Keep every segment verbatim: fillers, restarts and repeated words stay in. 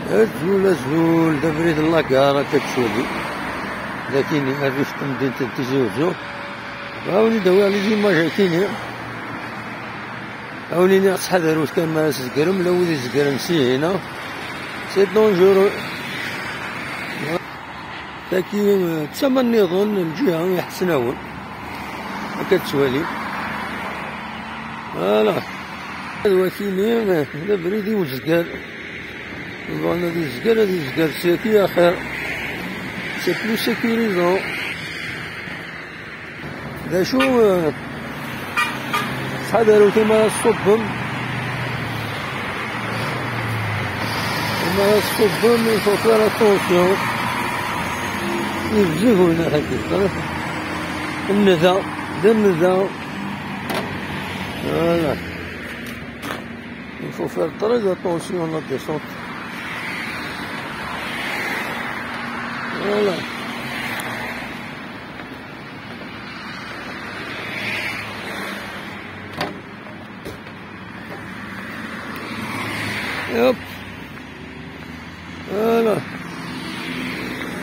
Azul, azul, d abrid n Lagar akka ttwali. Dakini, rrif n temdint n Tizi Uzzu. Awen-id-awiɣ les images akini. Awen-iniɣ ttḥadarut kan ma ara tzeggrem, la wid izeggren si hina. C'est dangereux. Tagi, eh, d tama nniḍen, lǧiha iḥesnawen. Akka ttwali. Voilà. Ad wakini, eh, d abrid i uzgar. Bɣan ad izger, ad izger saki axir. C'est plus sécurisant. D acu, eh, ttḥadarut ma ara tṣubbem. Ma ara tṣubbem, il faut faire attention. Yebzeg winna ḥafi. Nnda, d nnda. Voilà. Il faut faire très attention à la descente. Voilà. Hop. Voilà.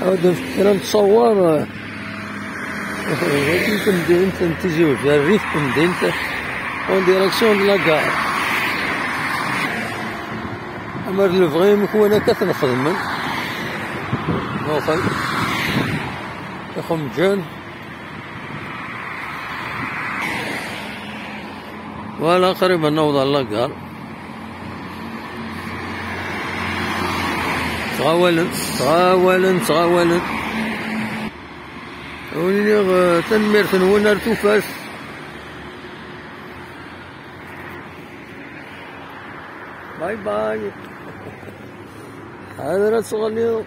Ad nefk kra n ttṣawar. Wagi n temdint n Tizi Uzzu, rrif n temdint, en direction de la gare. Amer d lebɣi imekwan akka ad ten-xedmen. Muqel. Ixemǧen. Voilà, qrib ad naweḍ ɣer la gare. Ttɣawalen, ttɣawalen, ttɣawalen. Ur iliɣ, eh, tanemmirt-nwen ar tufat. Bye bye. Ḥader ad teɣliḍ.